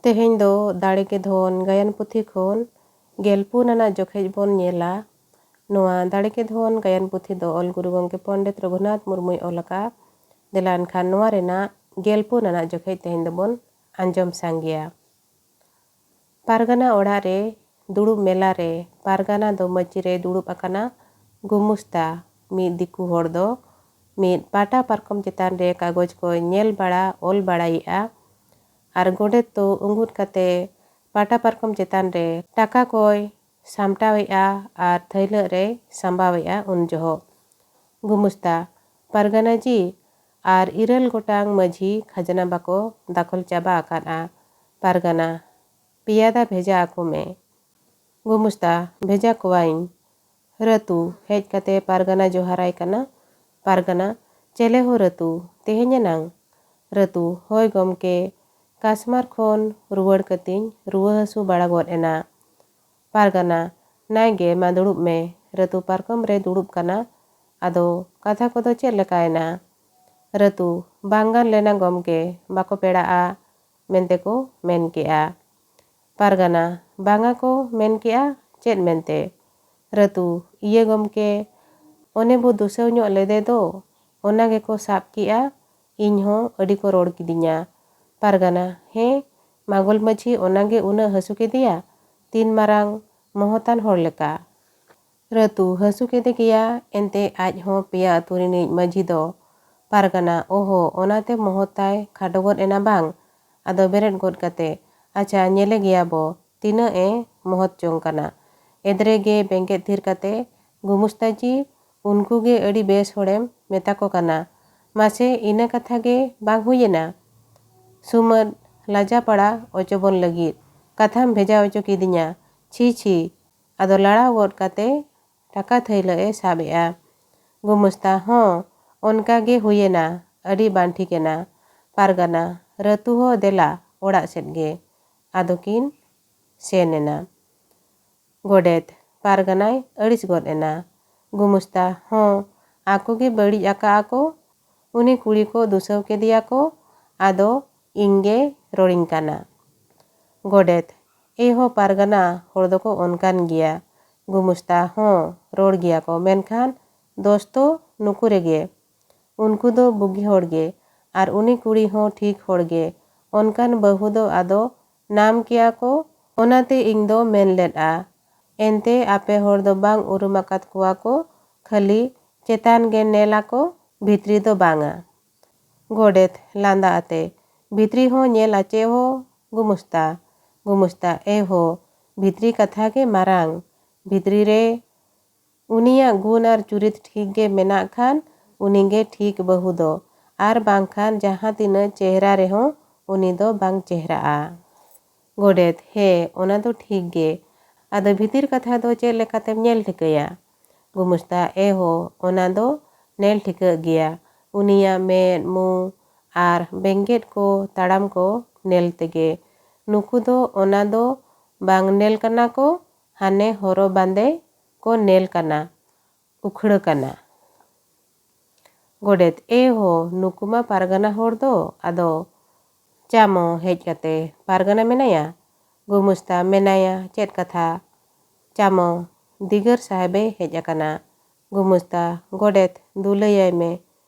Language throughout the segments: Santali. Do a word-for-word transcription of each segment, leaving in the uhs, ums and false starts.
ᱛᱮᱦᱮᱧ ᱫᱚ ᱫᱟᱲᱮ ᱜᱮ ᱫᱷᱚᱱ ᱜᱟᱭᱟᱱ ᱯᱩᱛᱷᱤ ᱠᱷᱚᱱ ᱜᱮᱞ ᱯᱩᱱ ᱟᱱᱟᱜ ᱡᱚᱠᱷᱮᱡ ᱵᱚᱱ ᱧᱮᱞᱟ᱾ ᱱᱚᱣᱟ ᱫᱟᱲᱮ ᱜᱮ ᱫᱷᱚᱱ ᱜᱟᱭᱟᱱ ᱯᱩᱛᱷᱤ ᱫᱚ ᱚᱞ ᱜᱩᱨᱩ ᱜᱚᱢᱠᱮ ᱯᱚᱱᱰᱤᱛ ᱨᱚᱜᱷᱩᱱᱟᱛᱷ ᱢᱩᱨᱢᱩᱭ ᱚᱞ ᱟᱠᱟᱫᱼᱟ᱾ ᱫᱮᱞᱟ ᱮᱱᱠᱷᱟᱱ ᱱᱚᱣᱟ ᱨᱮᱱᱟᱜ ᱜᱮᱞ ᱯᱩᱱ ᱟᱱᱟᱜ ᱡᱚᱠᱷᱮᱡ ᱛᱮᱦᱮᱧ ᱫᱚᱵᱚᱱ ᱟᱸᱡᱚᱢ ᱥᱟᱸᱜᱮᱭᱟ᱾ ᱯᱟᱨᱜᱟᱱᱟ ᱚᱲᱟᱜ ᱨᱮ ᱫᱩᱲᱩᱵ ᱢᱮᱞᱟ ᱨᱮ ᱯᱟᱨᱜᱟᱱᱟ ᱫᱚ ᱢᱟᱹᱪᱤ ᱨᱮ ᱫᱩᱲᱩᱵ ᱟᱠᱟᱱᱟ᱾ ᱜᱩᱢᱩᱥᱛᱟ, ᱢᱤᱫ ᱫᱤᱠᱩ ᱦᱚᱲ ᱫᱚ ᱢᱤᱫ ᱯᱟᱴᱟ ᱯᱟᱨᱠᱚᱢ ᱪᱮᱛᱟᱱ ᱨᱮ ᱠᱟᱜᱚᱡᱽ ᱠᱚᱭ ᱧᱮᱞ ᱵᱟᱲᱟ ᱚᱞ ᱵᱟᱲᱟᱭᱮᱫᱼᱟ᱾ ᱟᱨ ᱜᱚᱰᱮᱛ ᱫᱚ ᱩᱸᱜᱩᱫ ᱠᱟᱛᱮ ᱯᱟᱴᱟ ᱯᱟᱨᱠᱚᱢ ᱪᱮᱛᱟᱱ ᱨᱮ ᱴᱟᱠᱟ ᱠᱚᱭ ᱥᱟᱢᱴᱟᱣᱮᱫᱼᱟ ᱟᱨ ᱛᱷᱟᱹᱭᱞᱟᱹᱜ ᱨᱮᱭ ᱥᱟᱢᱵᱟᱣᱮᱫᱼᱟ᱾ ᱩᱱ ᱡᱚᱦᱚᱜ ᱜᱩᱢᱩᱥᱛᱟ, ᱯᱟᱨᱜᱟᱱᱟ ᱡᱤ, ᱟᱨ ᱤᱨᱟᱹᱞ ᱜᱚᱴᱟᱝ ᱢᱟᱹᱡᱷᱤ ᱠᱷᱟᱡᱽᱱᱟ ᱵᱟᱠᱚ ᱫᱟᱠᱷᱚᱞ ᱪᱟᱵᱟ ᱟᱠᱟᱫᱼᱟ᱾ ᱯᱟᱨᱜᱟᱱᱟ, ᱯᱮᱭᱟᱫᱟ ᱵᱷᱮᱡᱟ ᱟᱠᱚ ᱢᱮ᱾ ᱜᱩᱢᱩᱥᱛᱟ, ᱵᱷᱮᱡᱟ ᱠᱚᱣᱟᱧ᱾ ᱨᱟᱹᱛᱩ ᱦᱮᱡ ᱠᱟᱛᱮ ᱯᱟᱨᱜᱟᱱᱟ ᱡᱚᱦᱟᱨᱟᱭ ᱠᱟᱱᱟ᱾ ᱯᱟᱨᱜᱟᱱᱟ, ᱪᱮᱞᱮ ᱦᱳ ᱨᱟᱹᱛᱩ, ᱛᱮᱦᱮᱧ ᱮᱱᱟᱝ? ᱨᱟᱹᱛᱩ, ᱦᱳᱭ ᱜᱚᱢᱠᱮ, ᱠᱟᱥᱢᱟᱨ ᱠᱷᱚᱱ ᱨᱩᱣᱟᱹᱲ ᱠᱟᱛᱮᱧ ᱨᱩᱣᱟᱹ ᱦᱟᱹᱥᱩ ᱵᱟᱲᱟ ᱜᱚᱫ ᱮᱱᱟ᱾ ᱯᱟᱨᱜᱟᱱᱟ, ᱱᱟᱭ ᱜᱮ, ᱢᱟ ᱫᱩᱲᱩᱵ ᱢᱮ᱾ ᱨᱟᱹᱛᱩ ᱯᱟᱨᱠᱚᱢ ᱨᱮ ᱫᱩᱲᱩᱵ ᱠᱟᱱᱟ᱾ ᱟᱫᱚ ᱠᱟᱛᱷᱟ ᱠᱚᱫᱚ ᱪᱮᱫ ᱞᱮᱠᱟᱭᱮᱱᱟ? ᱨᱟᱹᱛᱩ, ᱵᱟᱝ ᱜᱟᱱ ᱞᱮᱱᱟ ᱜᱚᱢᱠᱮ, ᱵᱟᱠᱚ ᱯᱮᱲᱟᱜᱼᱟ ᱢᱮᱱᱛᱮ ᱠᱚ ᱢᱮᱱ ᱠᱮᱜᱼᱟ᱾ ᱯᱟᱨᱜᱟᱱᱟ, ᱵᱟᱝᱟ ᱠᱚ ᱢᱮᱱ ᱠᱮᱜᱼᱟ, ᱪᱮᱫ ᱢᱮᱱᱛᱮ? ᱨᱟᱹᱛᱩ, ᱤᱭᱟᱹ ᱜᱚᱢᱠᱮ, ᱚᱱᱮ ᱵᱚ ᱫᱩᱥᱟᱹᱣ ᱧᱚᱜ ᱞᱮᱫᱮ ᱫᱚ, ᱚᱱᱟ ᱜᱮᱠᱚ ᱥᱟᱵ ᱠᱮᱜᱼᱟ, ᱤᱧ ᱦᱚᱸ ᱟᱹᱰᱤ ᱠᱚ ᱨᱚᱲ ᱠᱤᱫᱤᱧᱟ᱾ ᱯᱟᱨᱜᱟᱱᱟ, ᱦᱮᱸ, ᱢᱟᱜᱚᱞ ᱢᱟᱹᱡᱷᱤ ᱚᱱᱟ ᱜᱮ ᱩᱱᱟᱹᱜ ᱦᱟᱹᱥᱩ ᱠᱮᱫᱮᱭᱟ, ᱛᱤᱱ ᱢᱟᱨᱟᱝ ᱢᱚᱦᱚᱛᱟᱱ ᱦᱚᱲ ᱞᱮᱠᱟ᱾ ᱨᱟᱹᱛᱩ, ᱦᱟᱹᱥᱩ ᱠᱮᱫᱮ ᱜᱮᱭᱟ, ᱮᱱᱛᱮ ᱟᱡ ᱦᱚᱸ ᱯᱮᱭᱟ ᱟᱹᱛᱩ ᱨᱤᱱᱤᱡ ᱢᱟᱹᱡᱷᱤ ᱫᱚ᱾ ᱯᱟᱨᱜᱟᱱᱟ, ᱚᱦᱚ, ᱚᱱᱟᱛᱮ ᱢᱚᱦᱚᱛ ᱛᱟᱭ ᱠᱷᱟᱰᱚ ᱜᱚᱫ ᱮᱱᱟ ᱵᱟᱝ? ᱟᱫᱚ ᱵᱮᱨᱮᱫ ᱜᱚᱫ ᱠᱟᱛᱮ, ᱟᱪᱪᱷᱟ, ᱧᱮᱞᱮ ᱜᱮᱭᱟ ᱵᱚ, ᱛᱤᱱᱟᱹᱜ ᱮ ᱢᱚᱦᱚᱛ ᱪᱚᱝ ᱠᱟᱱᱟ᱾ ᱮᱫᱽᱨᱮ ᱜᱮ ᱵᱮᱸᱜᱮᱫ ᱛᱷᱤᱨ ᱠᱟᱛᱮ, ᱜᱩᱢᱩᱥᱛᱟ ᱡᱤ, ᱩᱱᱠᱩ ᱜᱮ ᱟᱹᱰᱤ ᱵᱮᱥ ᱦᱚᱲᱮᱢ ᱢᱮᱛᱟ ᱠᱚ ᱠᱟᱱᱟ᱾ ᱢᱟᱥᱮ, ᱤᱱᱟᱹ ᱠᱟᱛᱷᱟ ᱜᱮ ᱵᱟᱝ ᱦᱩᱭᱮᱱᱟ? ᱥᱩᱢᱟᱹᱫ, ᱞᱟᱡᱟ ᱯᱟᱲᱟ ᱚᱪᱚ ᱵᱚᱱ ᱞᱟᱹᱜᱤᱫ ᱠᱟᱛᱷᱟᱢ ᱵᱷᱮᱡᱟ ᱚᱪᱚ ᱠᱤᱫᱤᱧᱟ᱾ ᱪᱷᱤ, ᱪᱷᱤ᱾ ᱟᱫᱚ ᱞᱟᱲᱟᱣ ᱜᱚᱫ ᱠᱟᱛᱮ ᱴᱟᱠᱟ ᱛᱷᱟᱹᱭᱞᱟᱹᱜ ᱮ ᱥᱟᱵ ᱮᱜᱼᱟ᱾ ᱜᱩᱢᱩᱥᱛᱟ, ᱦᱚᱸ, ᱚᱱᱠᱟ ᱜᱮ ᱦᱩᱭᱮᱱᱟ, ᱟᱹᱰᱤ ᱵᱟᱝ ᱴᱷᱤᱠᱮᱱᱟ᱾ ᱯᱟᱨᱜᱟᱱᱟ, ᱨᱟᱹᱛᱩ ᱦᱚᱸ ᱫᱮᱞᱟ ᱚᱲᱟᱜ ᱥᱮᱫ ᱜᱮ᱾ ᱟᱫᱚ ᱠᱤᱱ ᱥᱮᱱ ᱮᱱᱟ᱾ ᱜᱚᱰᱮᱛ, ᱯᱟᱨᱜᱟᱱᱟᱭ ᱟᱹᱲᱤᱥ ᱜᱚᱫ ᱮᱱᱟ᱾ ᱜᱩᱢᱩᱥᱛᱟ, ᱦᱚᱸ, ᱟᱠᱚ ᱜᱮ ᱵᱟᱹᱲᱤᱡ ᱟᱠᱟᱜᱼᱟ ᱠᱚ, ᱩᱱᱤ ᱠᱩᱲᱤ ᱠᱚ ᱫᱩᱥᱟᱹᱣ ᱠᱮᱫᱮᱭᱟ ᱠᱚ, ᱟᱫᱚ ᱤᱧ ᱜᱮ ᱨᱚᱲᱤᱧ ᱠᱟᱱᱟ᱾ ᱜᱚᱰᱮᱛ, ᱮ ᱦᱚᱸ ᱯᱟᱨᱜᱟᱱᱟ ᱦᱚᱲ ᱫᱚᱠᱚ ᱚᱱᱠᱟᱱ ᱜᱮᱭᱟ᱾ ᱜᱩᱢᱩᱥᱛᱟ, ᱦᱚᱸ ᱨᱚᱲ ᱜᱮᱭᱟ ᱠᱚ, ᱢᱮᱱᱠᱷᱟᱱ ᱫᱚᱥ ᱫᱚ ᱱᱩᱠᱩ ᱨᱮᱜᱮ᱾ ᱩᱱᱠᱩ ᱫᱚ ᱵᱩᱜᱤ ᱦᱚᱲ ᱜᱮ, ᱟᱨ ᱩᱱᱤ ᱠᱩᱲᱤ ᱦᱚᱸ ᱴᱷᱤᱠ ᱦᱚᱲ ᱜᱮ᱾ ᱚᱱᱠᱟᱱ ᱵᱟᱹᱦᱩ ᱫᱚ ᱟᱫᱚ ᱱᱟᱢ ᱠᱮᱭᱟ ᱠᱚ, ᱚᱱᱟᱛᱮ ᱤᱧ ᱫᱚ ᱢᱮᱱ ᱞᱮᱫᱼᱟ᱾ ᱮᱱᱛᱮ ᱟᱯᱮ ᱦᱚᱲ ᱫᱚ ᱵᱟᱝ ᱩᱨᱩᱢ ᱟᱠᱟᱫ ᱠᱚᱣᱟ ᱠᱚ, ᱠᱷᱟᱹᱞᱤ ᱪᱮᱛᱟᱱ ᱜᱮ ᱱᱮᱞ ᱟᱠᱚ, ᱵᱷᱤᱛᱨᱤ ᱫᱚ ᱵᱟᱝᱟ᱾ ᱜᱚᱰᱮᱛ, ᱞᱟᱸᱫᱟ ᱟᱛᱮ, ᱵᱷᱤᱛᱨᱤ ᱦᱚᱸ ᱧᱮᱞ ᱟᱪᱮ ᱦᱚ᱾ ᱜᱩᱢᱩᱥᱛᱟ, ᱜᱩᱢᱩᱥᱛᱟ, ᱮ ᱦᱚ, ᱵᱷᱤᱛᱨᱤ ᱠᱟᱛᱷᱟ ᱜᱮ ᱢᱟᱨᱟᱝ᱾ ᱵᱷᱤᱛᱨᱤ ᱨᱮ ᱩᱱᱤᱭᱟᱜ ᱜᱩᱱ ᱟᱨ ᱪᱩᱨᱤᱛ ᱴᱷᱤᱠ ᱜᱮ ᱢᱮᱱᱟᱜ ᱠᱷᱟᱱ ᱩᱱᱤ ᱜᱮ ᱴᱷᱤᱠ ᱵᱟᱹᱦᱩ ᱫᱚ, ᱟᱨ ᱵᱟᱝᱠᱷᱟᱱ ᱡᱟᱦᱟᱸ ᱛᱤᱱᱟᱹᱜ ᱪᱮᱦᱨᱟ ᱨᱮᱦᱚᱸ ᱩᱱᱤ ᱫᱚ ᱵᱟᱝ ᱪᱮᱦᱨᱟᱜᱼᱟ᱾ ᱜᱚᱰᱮᱛ, ᱦᱮᱸ, ᱚᱱᱟ ᱫᱚ ᱴᱷᱤᱠ ᱜᱮ᱾ ᱟᱫᱚ ᱵᱷᱤᱛᱤᱨ ᱠᱟᱛᱷᱟ ᱫᱚ ᱪᱮᱫ ᱞᱮᱠᱟᱛᱮᱢ ᱧᱮᱞ ᱴᱷᱤᱠᱟᱹᱭᱟ? ᱜᱩᱢᱩᱥᱛᱟ, ᱮ ᱦᱚ, ᱚᱱᱟ ᱫᱚ ᱧᱮᱞ ᱴᱷᱤᱠᱟᱹᱜ ᱜᱮᱭᱟ᱾ ᱩᱱᱤᱭᱟᱜ ᱢᱮᱫ, ᱢᱩ ᱟᱨ ᱵᱮᱸᱜᱮᱫ ᱠᱚ, ᱛᱟᱲᱟᱢ ᱠᱚ ᱧᱮᱞ ᱛᱮᱜᱮ᱾ ᱱᱩᱠᱩ ᱫᱚ ᱚᱱᱟ ᱫᱚ ᱵᱟᱝ ᱧᱮᱞ ᱠᱟᱱᱟ ᱠᱚ, ᱦᱟᱱᱮ ᱦᱚᱨᱚᱜ ᱵᱟᱸᱫᱮ ᱠᱚ ᱧᱮᱞ ᱠᱟᱱᱟ, ᱩᱠᱷᱲᱟᱹ ᱠᱟᱱᱟ᱾ ᱜᱚᱰᱮᱛ, ᱮ ᱦᱚ, ᱱᱩᱠᱩ ᱢᱟ ᱯᱟᱨᱜᱟᱱᱟ ᱦᱚᱲ ᱫᱚ, ᱟᱫᱚ ᱪᱟᱢᱚ ᱦᱮᱡ ᱠᱟᱛᱮ, ᱯᱟᱨᱜᱟᱱᱟ ᱢᱮᱱᱟᱭᱟ? ᱜᱩᱢᱩᱥᱛᱟ, ᱢᱮᱱᱟᱭᱟ, ᱪᱮᱫ ᱠᱟᱛᱷᱟ? ᱪᱟᱢᱚ, ᱫᱤᱜᱟᱹᱨ ᱥᱟᱦᱮᱵᱮ ᱦᱮᱡ ᱟᱠᱟᱱᱟ᱾ ᱜᱩᱢᱩᱥᱛᱟ, ᱜᱚᱰᱮᱛ, ᱫᱩᱞᱟᱹᱭᱟᱭ ᱢᱮ᱾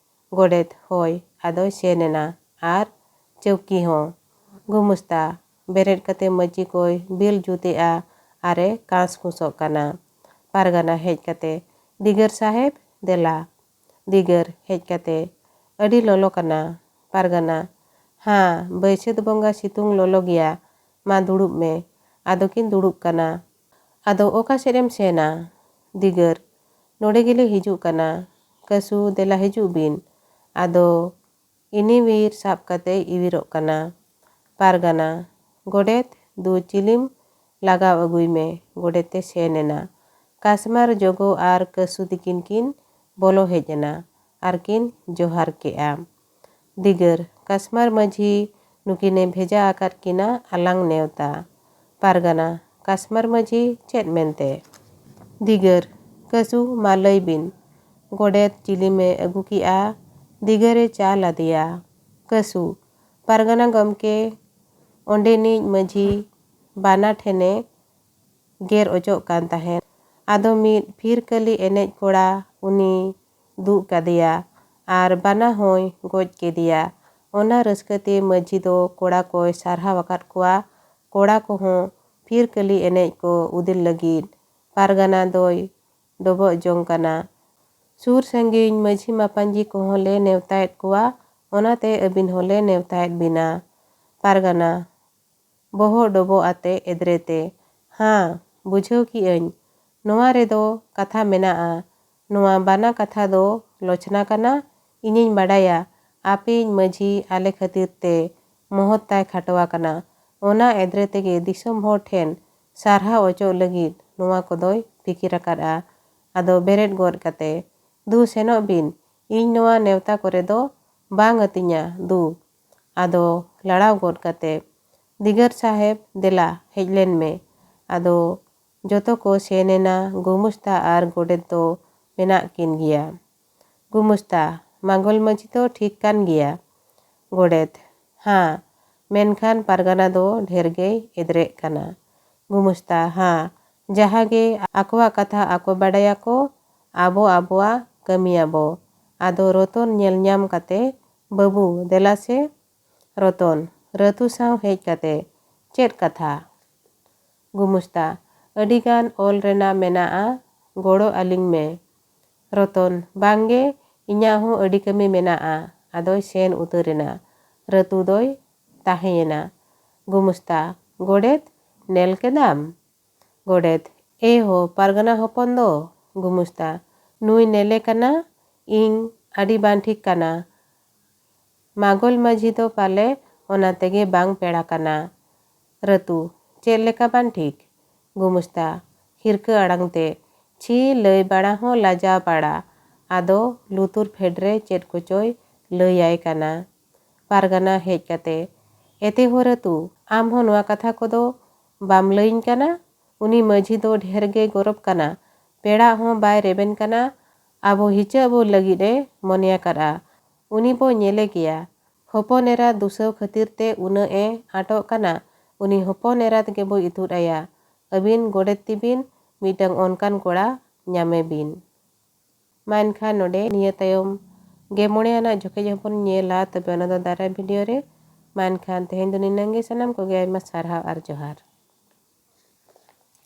ᱜᱚᱰᱮᱛ, ᱦᱳᱭ᱾ ᱟᱫᱚᱭ ᱥᱮᱱ ᱮᱱᱟ᱾ ᱟᱨ ᱪᱟᱹᱣᱠᱤ ᱦᱚᱸ᱾ ᱜᱩᱢᱩᱥᱛᱟ, ᱵᱮᱨᱮᱫ ᱠᱟᱛᱮ ᱢᱟᱹᱪᱤ ᱠᱚᱭ ᱵᱤᱞ ᱡᱩᱛᱮᱜᱼᱟ ᱟᱨᱮ ᱠᱟᱸᱥ ᱠᱩᱥᱚᱜ ᱠᱟᱱᱟ᱾ ᱯᱟᱨᱜᱟᱱᱟ ᱦᱮᱡ ᱠᱟᱛᱮ, ᱫᱤᱜᱟᱹᱨ ᱥᱟᱦᱮᱵᱽ, ᱫᱮᱞᱟ᱾ ᱫᱤᱜᱟᱹᱨ ᱦᱮᱡ ᱠᱟᱛᱮ, ᱟᱹᱰᱤ ᱞᱚᱞᱚ ᱠᱟᱱᱟ᱾ ᱯᱟᱨᱜᱟᱱᱟ, ᱦᱟᱸ, ᱵᱟᱹᱭᱥᱟᱹᱛ ᱵᱚᱸᱜᱟ ᱥᱤᱛᱩᱝ ᱞᱚᱞᱚ ᱜᱮᱭᱟ᱾ ᱢᱟ ᱫᱩᱲᱩᱵ ᱢᱮ᱾ ᱟᱫᱚ ᱠᱤᱱ ᱫᱩᱲᱩᱵ ᱠᱟᱱᱟ᱾ ᱟᱫᱚ ᱚᱠᱟ ᱥᱮᱫ ᱮᱢ ᱥᱮᱱᱟ? ᱫᱤᱜᱟᱹᱨ, ᱱᱚᱰᱮ ᱜᱮᱞᱮ ᱦᱤᱡᱩᱜ ᱠᱟᱱᱟ᱾ ᱠᱟᱹᱥᱩ, ᱫᱮᱞᱟ ᱦᱤᱡᱩᱜ ᱵᱤᱱ᱾ ᱟᱫᱚ ᱤᱱᱤᱣᱤᱨ ᱥᱟᱵ ᱠᱟᱛᱮᱭ ᱤᱣᱤᱨᱚᱜ ᱠᱟᱱᱟ᱾ ᱯᱟᱨᱜᱟᱱᱟ, ᱜᱚᱰᱮᱛ, ᱫᱩ ᱪᱤᱞᱤᱢ ᱞᱟᱜᱟᱣ ᱟᱹᱜᱩᱭ ᱢᱮ᱾ ᱜᱚᱰᱮᱛ ᱮ ᱥᱮᱱ ᱮᱱᱟ᱾ ᱠᱟᱥᱢᱟᱨ ᱡᱚᱜᱚ ᱟᱨ ᱠᱟᱹᱥᱩ ᱛᱤᱠᱤᱱ ᱠᱤᱱ ᱵᱚᱞᱚ ᱦᱮᱡ ᱮᱱᱟ ᱟᱨ ᱠᱤᱱ ᱡᱚᱦᱟᱨ ᱠᱮᱜᱼᱟ᱾ ᱫᱤᱜᱟᱹᱨ, ᱠᱟᱥᱢᱟᱨ ᱢᱟᱹᱡᱷᱤ ᱱᱩᱠᱤᱱᱮ ᱵᱷᱮᱡᱟ ᱟᱠᱟᱫ ᱠᱤᱱᱟ ᱟᱞᱟᱝ ᱱᱮᱣᱛᱟ᱾ ᱯᱟᱨᱜᱟᱱᱟ, ᱠᱟᱥᱢᱟᱨ ᱢᱟᱹᱡᱷᱤ ᱪᱮᱫ ᱢᱮᱱᱛᱮ? ᱫᱤᱜᱟᱹᱨ, ᱠᱟᱹᱥᱩ, ᱢᱟ ᱞᱟᱹᱭ ᱵᱤᱱ᱾ ᱜᱚᱰᱮᱛ ᱪᱤᱞᱤᱢᱮ ᱟᱹᱜᱩ ᱠᱮᱜᱼᱟ, ᱫᱤᱜᱟᱹᱨᱮ ᱪᱟᱞ ᱟᱫᱮᱭᱟ᱾ ᱠᱟᱹᱥᱩ, ᱯᱟᱨᱜᱟᱱᱟ ᱜᱚᱢᱠᱮ, ᱚᱸᱰᱮᱱᱤᱡ ᱢᱟᱹᱡᱷᱤ ᱵᱟᱱᱟ ᱴᱷᱮᱱᱮ ᱜᱮᱨ ᱚᱪᱚᱜ ᱠᱟᱱ ᱛᱟᱦᱮᱸᱫ᱾ ᱟᱫᱚ ᱢᱤᱫ ᱯᱷᱤᱨᱠᱟᱹᱞᱤ ᱮᱱᱮᱡ ᱠᱚᱲᱟ ᱩᱱᱤ ᱫᱩᱜ ᱠᱟᱫᱮᱭᱟ ᱟᱨ ᱵᱟᱱᱟ ᱦᱚᱸᱭ ᱜᱚᱡ ᱠᱮᱫᱮᱭᱟ᱾ ᱚᱱᱟ ᱨᱟᱹᱥᱠᱟᱹ ᱛᱮ ᱢᱟᱹᱡᱷᱤ ᱫᱚ ᱠᱚᱲᱟ ᱠᱚᱭ ᱥᱟᱨᱦᱟᱣ ᱟᱠᱟᱫ ᱠᱚᱣᱟ᱾ ᱠᱚᱲᱟ ᱠᱚᱦᱚᱸ ᱯᱷᱤᱨᱠᱟᱹᱞᱤ ᱮᱱᱮᱡ ᱠᱚ ᱩᱫᱮᱞ ᱞᱟᱹᱜᱤᱫ ᱯᱟᱨᱜᱟᱱᱟ ᱫᱚᱭ ᱰᱚᱵᱚᱜ ᱡᱚᱝ ᱠᱟᱱᱟ᱾ ᱥᱩᱨ ᱥᱟᱺᱜᱤᱧ ᱢᱟᱹᱡᱷᱤ ᱢᱟᱯᱟᱧᱡᱤ ᱠᱚᱦᱚᱸ ᱞᱮ ᱱᱮᱣᱛᱟᱭᱮᱫ ᱠᱚᱣᱟ, ᱚᱱᱟᱛᱮ ᱟᱹᱵᱤᱱ ᱦᱚᱸᱞᱮ ᱱᱮᱣᱛᱟᱭᱮᱫ ᱵᱤᱱᱟ᱾ ᱯᱟᱨᱜᱟᱱᱟ, ᱵᱚᱦᱚᱜ ᱰᱚᱵᱚᱜ ᱟᱛᱮ ᱮᱫᱽᱨᱮ ᱛᱮ, ᱦᱟᱸ, ᱵᱩᱡᱷᱟᱹᱣ ᱠᱮᱜ ᱟᱹᱧ᱾ ᱱᱚᱣᱟ ᱨᱮᱫᱚ ᱠᱟᱛᱷᱟ ᱢᱮᱱᱟᱜᱼᱟ᱾ ᱱᱚᱣᱟ ᱵᱟᱱᱟ ᱠᱟᱛᱷᱟ ᱫᱚ ᱞᱚᱪᱷᱱᱟ ᱠᱟᱱᱟ, ᱤᱧᱤᱧ ᱵᱟᱰᱟᱭᱟ᱾ ᱟᱯᱮᱭᱤᱡ ᱢᱟᱹᱡᱷᱤ ᱟᱞᱮ ᱠᱷᱟᱹᱛᱤᱨ ᱛᱮ ᱢᱚᱦᱚᱛ ᱛᱟᱭ ᱠᱷᱟᱴᱚ ᱟᱠᱟᱱᱟ᱾ ᱚᱱᱟ ᱮᱫᱽᱨᱮ ᱛᱮᱜᱮ ᱫᱤᱥᱚᱢ ᱦᱚᱲ ᱴᱷᱮᱱ ᱥᱟᱨᱦᱟᱣ ᱚᱪᱚᱜ ᱞᱟᱹᱜᱤᱫ ᱱᱚᱣᱟ ᱠᱚᱫᱚᱭ ᱯᱷᱤᱠᱤᱨ ᱟᱠᱟᱫᱼᱟ᱾ ᱟᱫᱚ ᱵᱮᱨᱮᱫ ᱜᱚᱫ ᱠᱟᱛᱮ, ᱫᱩ ᱥᱮᱱᱚᱜ ᱵᱤᱱ, ᱤᱧ ᱱᱚᱣᱟ ᱱᱮᱣᱛᱟ ᱠᱚᱨᱮ ᱫᱚ ᱵᱟᱝ ᱟᱹᱛᱤᱧᱟ, ᱫᱩ᱾ ᱟᱫᱚ ᱞᱟᱲᱟᱣ ᱜᱚᱫ ᱠᱟᱛᱮ ᱫᱤᱜᱟᱹᱨ ᱥᱟᱦᱮᱵᱽ, ᱫᱮᱞᱟ, ᱦᱮᱡ ᱞᱮᱱ ᱢᱮ᱾ ᱟᱫᱚ ᱡᱚᱛᱚ ᱠᱚ ᱥᱮᱱ ᱮᱱᱟ᱾ ᱜᱩᱢᱩᱥᱛᱟ ᱟᱨ ᱜᱚᱰᱮᱛ ᱫᱚ ᱢᱮᱱᱟᱜ ᱠᱤᱱ ᱜᱮᱭᱟ᱾ ᱜᱩᱢᱩᱥᱛᱟ, ᱢᱟᱜᱚᱞ ᱢᱟᱹᱡᱷᱤ ᱫᱚ ᱴᱷᱤᱠ ᱠᱟᱱ ᱜᱮᱭᱟ᱾ ᱜᱚᱰᱮᱛ, ᱦᱟᱸ, ᱢᱮᱱᱠᱷᱟᱱ ᱯᱟᱨᱜᱟᱱᱟ ᱫᱚ ᱰᱷᱮᱨ ᱜᱮᱭ ᱮᱫᱽᱨᱮᱜ ᱠᱟᱱᱟ᱾ ᱜᱩᱢᱩᱥᱛᱟ, ᱦᱟᱸ, ᱡᱟᱦᱟᱸ ᱜᱮ ᱟᱠᱚᱣᱟᱜ ᱠᱟᱛᱷᱟ ᱟᱠᱚ ᱵᱟᱰᱟᱭᱟᱠᱚ, ᱟᱵᱚ ᱟᱵᱚᱣᱟᱜ ᱠᱟᱹᱢᱤᱭᱟᱵᱚ᱾ ᱟᱫᱚ ᱨᱚᱛᱚᱱ ᱧᱮᱞ ᱧᱟᱢ ᱠᱟᱛᱮ, ᱵᱟᱹᱵᱩ, ᱫᱮᱞᱟ ᱥᱮ᱾ ᱨᱚᱛᱚᱱ, ᱨᱟᱹᱛᱩ ᱥᱟᱶ ᱦᱮᱡ ᱠᱟᱛᱮ, ᱪᱮᱫ ᱠᱟᱛᱷᱟ? ᱜᱩᱢᱩᱥᱛᱟ, ᱟᱹᱰᱤᱜᱟᱱ ᱚᱞ ᱨᱮᱱᱟᱜ ᱢᱮᱱᱟᱜᱼᱟ, ᱜᱚᱲᱚ ᱟᱹᱞᱤᱧ ᱢᱮ᱾ ᱨᱚᱛᱚᱱ, ᱵᱟᱝᱜᱮ, ᱤᱧᱟᱹᱜ ᱦᱚᱸ ᱟᱹᱰᱤ ᱠᱟᱹᱢᱤ ᱢᱮᱱᱟᱜᱼᱟ᱾ ᱟᱫᱚᱭ ᱥᱮᱱ ᱩᱛᱟᱹᱨ ᱮᱱᱟ᱾ ᱨᱟᱹᱛᱩ ᱫᱚᱭ ᱛᱟᱦᱮᱸᱭᱮᱱᱟ᱾ ᱜᱩᱢᱩᱥᱛᱟ, ᱜᱚᱰᱮᱛ, ᱧᱮᱞ ᱠᱮᱫᱟᱢ? ᱜᱚᱰᱮᱛ, ᱮ ᱦᱳ, ᱯᱟᱨᱜᱟᱱᱟ ᱦᱚᱯᱚᱱ ᱫᱚ᱾ ᱜᱩᱢᱩᱥᱛᱟ, ᱱᱩᱭ ᱱᱮᱞᱮ ᱠᱟᱱᱟ, ᱤᱧ ᱟᱹᱰᱤ ᱵᱟᱝ ᱴᱷᱤᱠ ᱠᱟᱱᱟ᱾ ᱢᱟᱜᱚᱞ ᱢᱟᱹᱡᱷᱤ ᱫᱚ ᱯᱟᱞᱮ ᱚᱱᱟ ᱛᱮᱜᱮ ᱵᱟᱝ ᱯᱮᱲᱟ ᱠᱟᱱᱟ᱾ ᱨᱟᱹᱛᱩ, ᱪᱮᱫ ᱞᱮᱠᱟ ᱵᱟᱝ ᱴᱷᱤᱠ? ᱜᱩᱢᱩᱥᱛᱟ, ᱦᱤᱨᱠᱟᱹ ᱟᱲᱟᱝ ᱛᱮ, ᱪᱷᱤ, ᱞᱟᱹᱭ ᱵᱟᱲᱟ ᱦᱚᱸ ᱞᱟᱡᱟᱣ ᱯᱟᱲᱟ᱾ ᱟᱫᱚ ᱞᱩᱛᱩᱨ ᱯᱷᱮᱰ ᱨᱮ ᱪᱮᱫ ᱠᱚᱪᱚᱭ ᱞᱟᱹᱭᱟᱭ ᱠᱟᱱᱟ᱾ ᱯᱟᱨᱜᱟᱱᱟ ᱦᱮᱡ ᱠᱟᱛᱮ, ᱮᱛᱮ ᱦᱳ ᱨᱟᱹᱛᱩ, ᱟᱢ ᱦᱚᱸ ᱱᱚᱣᱟ ᱠᱟᱛᱷᱟ ᱠᱚᱫᱚ ᱵᱟᱢ ᱞᱟᱹᱭᱟᱹᱧ ᱠᱟᱱᱟ? ᱩᱱᱤ ᱢᱟᱹᱡᱷᱤ ᱫᱚ ᱰᱷᱮᱨ ᱜᱮᱭ ᱜᱚᱨᱚᱵ ᱠᱟᱱᱟ᱾ ᱯᱮᱲᱟ ᱦᱚᱸ ᱵᱟᱭ ᱨᱮᱵᱮᱱ ᱠᱟᱱᱟ᱾ ᱟᱵᱚ ᱦᱤᱪᱟᱹ ᱟᱵᱚ ᱞᱟᱹᱜᱤᱫ ᱮ ᱢᱚᱱᱮ ᱟᱠᱟᱫᱼᱟ᱾ ᱩᱱᱤ ᱵᱚ ᱧᱮᱞᱮ ᱜᱮᱭᱟ᱾ ᱦᱚᱯᱚᱱ ᱮᱨᱟ ᱫᱩᱥᱟᱹᱣ ᱠᱷᱟᱹᱛᱤᱨ ᱛᱮ ᱩᱱᱟᱹᱜ ᱮ ᱟᱸᱴᱚᱜ ᱠᱟᱱᱟ, ᱩᱱᱤ ᱦᱚᱯᱚᱱ ᱮᱨᱟᱛ ᱜᱮᱵᱚ ᱤᱛᱩᱫ ᱟᱭᱟ᱾ ᱟᱹᱵᱤᱱ ᱜᱚᱰᱮᱛ ᱛᱤᱵᱤᱱ, ᱢᱤᱫᱴᱟᱝ ᱚᱱᱠᱟᱱ ᱠᱚᱲᱟ ᱧᱟᱢᱮ ᱵᱤᱱ᱾ ᱢᱟ ᱮᱱᱠᱷᱟᱱ ᱱᱚᱰᱮ ᱱᱤᱭᱟᱹ ᱛᱟᱭᱚᱢ ᱜᱮ ᱢᱚᱬᱮ ᱟᱱᱟᱜ ᱡᱚᱠᱷᱮᱡ ᱦᱚᱸᱵᱚᱱ ᱧᱮᱞᱟ, ᱛᱚᱵᱮ ᱚᱱᱟ ᱫᱚ ᱫᱟᱨᱟᱭ ᱵᱷᱤᱰᱤᱭᱳ ᱨᱮ᱾ ᱢᱟ ᱮᱱᱠᱷᱟᱱ ᱛᱮᱦᱮᱧ ᱫᱚ ᱱᱤᱱᱟᱹᱝ ᱜᱮ, ᱥᱟᱱᱟᱢ ᱠᱚᱜᱮ ᱟᱭᱢᱟ ᱥᱟᱨᱦᱟᱣ ᱟᱨ ᱡᱚᱦᱟᱨ᱾